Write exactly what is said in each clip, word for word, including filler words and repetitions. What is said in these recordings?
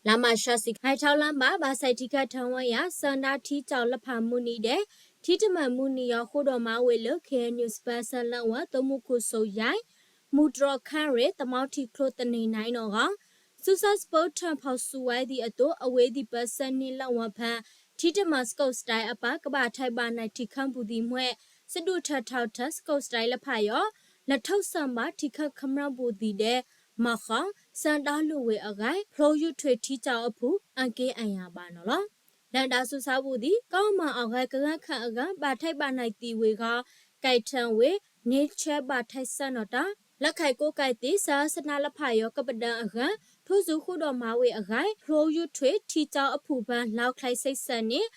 လါမၢ်ၡှး စံး ဟဲထီၣ်လၢဘၣ် ဘၣ်ဆဲးထံခၢၣ်ထၢဝဲယၤ စၢၣ်ဒါထံကၠီလဖးမုၢ်နံၤဒဲး ထံတမၢၣ်မုၢ်နံၤယီၤ ဃိဒီးမၤဝဲလၢ KNU စပၢဆၢလၢဝဲ သုးမုၢ်ခိၣ်စိယဲ မူတြီခါရ့ၣ် သမီထံကျိ သန့ၤနၢ်နီၣ်ဂီၢ် စူးစၢ်စပိထၢၣ် ဖီၣ်ဆူၣ်ဝဲဒံးအသိး အဝဲသ့ၣ်ပၢဆှၢန့ၢ်လၢဝဲဖဲ ထံတမၢၣ်စကိးစတဲအပၢ် ကဘၣ်ထဲးဘၣ်နၢ် ထံခၢၣ်ပူၤသံးမှဲ စဒူၣ်ထၢၣ်ထီၣ်ထၢၣ် စကိးစတဲလဖးယီၤ လဲၤထိၣ်ဆၢၣ်ဘၣ် ထံခၢၣ်ခမျၢၣ်ပူၤသံးဒဲး မၤဃီ စၢၣ်ဒါလိာ်ဝဲအဂၤ ဖျိယူၢ်ထွဲထံကၠီအဖု အက့အယၤဘၣ်နီၣ်လီၤ. လၢဒါစူးစၢ်ပူၤသံး ကီမၤအဂၤ ကရၢၢ်ခၢၣ်အဂၤ ဘၣ်ထဲးဘၣ်နၢ်သံးဝဲဂီၢ် ကဲထၢၣ်ဝဲ န့ဆှၢဘၣ်ထဲးဆၢၣ်နီၣ်တၢ် လၢခဲးကိးကဲသ့ၣ် စၢၣ်စနၢလဖးယီၤ ကပဒၢၣ်အဂၤ ထိၣ်စူၤဃိဒီးမၤဝဲအဂၤ ဖျိယူၢ်ထွဲထံကၠီအဖုဖဲ လီၢ်ချၢစဲးဆၢန့ၣ်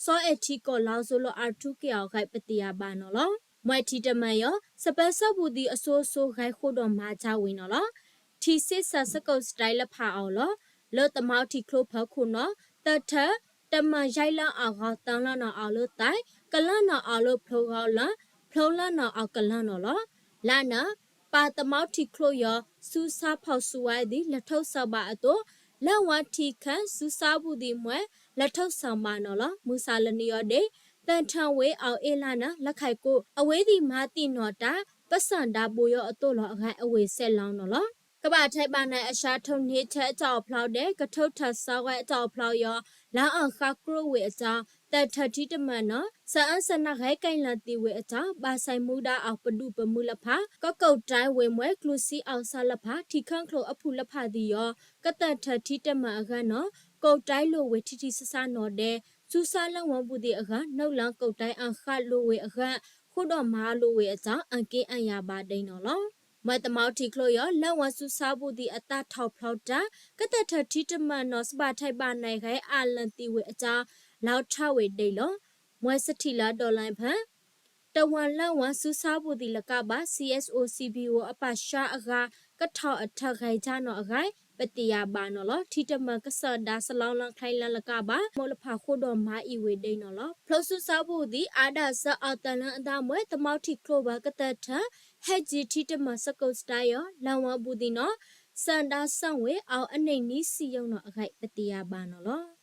စီအဲၣ်ထံကီၢ် လီၤစိၤလိာ်အါထူးက့ၤအီၤအဂၤ ပသ့ၣ်ယၤဘၣ်နီၣ်လီၤ. မွဲထံတမၢၣ်ယီၤ စပၢဆၢပူၤသံးအစိၤစိၤ ဂဲၤဃိဒီးမၤကၠီဝဲနီၣ်လီၤ. ထံစဲးဆၢစကိးစတဲလဖးအီၤလီၤ. လၢသမီထံကျိဖၢခိၣ်နီၣ် သၢထၢၣ် တမၢၣ်ယဲလၢအဂီၢ် သၢလၢနီၣ်အီၤလၢသး ကလၢနီၣ်အီၤလၢဖျိဂီၤလၢ ဖျိလၢနီၣ်အီၤကလၢနီၣ်လီၤ. လၢနၢ် ပၢ်သမီထံကျိယီၤ စူးစၢ်ဖီၣ်ဆူၣ်ဝဲဒံး လဲၤထိၣ်ဆၢၣ်ဘၣ်အသိး လၢဝဲထံခၢၣ်စူးစၢ်ပူၤသံးမှဲ လဲၤထိၣ်ဆၢၣ်ဘၣ်နီၣ်လီၤ. မုၢ်ဆါလၢနံၤယီၤဒဲး သၢထၢၣ်ဝဲအီၤအ့လၢနၢ် လၢခဲးကိး အဝဲသ့ၣ်မၤသံးနီၣ်တၢ် ပစၢၣ်ဒါဘိယီၤအသိးလီၤအဂၤ အဝဲစဲးလီၤနီၣ်လီၤ. ကဘၣ်ထဲးဘၣ်နၢ်အဆှၢ ထိၣ်န့ဆှၢအကၠီအဖျိဒဲး ကထိၣ်ထၢၣ်ဆၢဝဲအကၠီအဖျိယီၤ လၢအဃၣ်ကျိၣ်ဝဲအကၠီ သၢထၢၣ်ထံတမၢၣ်နီၣ် စၢၣ်အၢၣ်စၢၣ်နၢ်ဂဲၤကဲလၢာ်သံးဝဲအကၠီ ဘၣ်ဆဲးမူဒါအပဒုၣ်ပမုၢ်လဖး ကကိးတဲဝဲမှဲ ကျိၣ်စံအီၣ်ဆၢလဖး ထံခၢၣ်ကျိအဖုလဖးသံးယီၤ ကသၢထၢၣ်ထံတမၢၣ်အဂၤနီၣ် ကိးတဲလိာ်ဝဲထံထံဆးဆးနီၣ်ဒဲး စူးစၢ်လၢဝဲပူၤသံးအဂၤ နုာ်လီၤကိးတဲအဃၣ်လိာ်ဝဲအဂၤ ဃိဒီးမၤလိာ်ဝဲအကၠီ အက့အယၤဘၣ်ဒဲးနီၣ်လီၤ. မွဲသမီထံကျိယီၤ လၢဝဲစူးစၢ်ပူၤသံးအသၣ်ထီၣ်ဖျိတၢ် ကသၢထၢၣ်ထံတမၢၣ်နီၣ် စဘၣ်ထဲးဘၣ်နၢ်ဂဲၤအါလၢာ်သံးဝဲအကၠီ လီၤထီၣ်ဝဲဒဲးလီၤ. မွဲစထံၣ်လၢဒီးလၢဖဲ တဝၢလၢဝဲစူးစၢ်ပူၤသံးလၢကးဘၣ် စီအ့ၣ်အိၣ် စီဘံၣ်အိၣ် အပာ်ဆှၢအဂၤ ကထီၣ်အထၢၣ်ဂဲၤကၠီနီၣ်အဂၤ ပသ့ၣ်ယၤဘၣ်နီၣ်လီၤ. ထံတမၢၣ်ကစၢၣ်ဒါစလီလီၤချဲလၢလၢကးဘၣ် မိၢ်လဖးဃိဒီးမၤအံၤဝဲဒဲးနီၣ်လီၤ. ဖျိစူးစၢ်ပူၤသံး အါဒၣ်ဆၢအီၤသၢလၢအသၣ်မှဲ သမီထံကျိဘၢကသၢထၢၣ် ဟဲကံထံတမၢၣ်စကိးစတဲယီၤ လၢဝဲပူၤသံးနီၣ် စၢၣ်ဒါဆၢၣ်ဝဲအီၤ အန့ၢ်နံၣ်ဆံယိာ်နီၣ်အဂၤ ပသ့ၣ်ယၤဘၣ်နီၣ်လီၤ.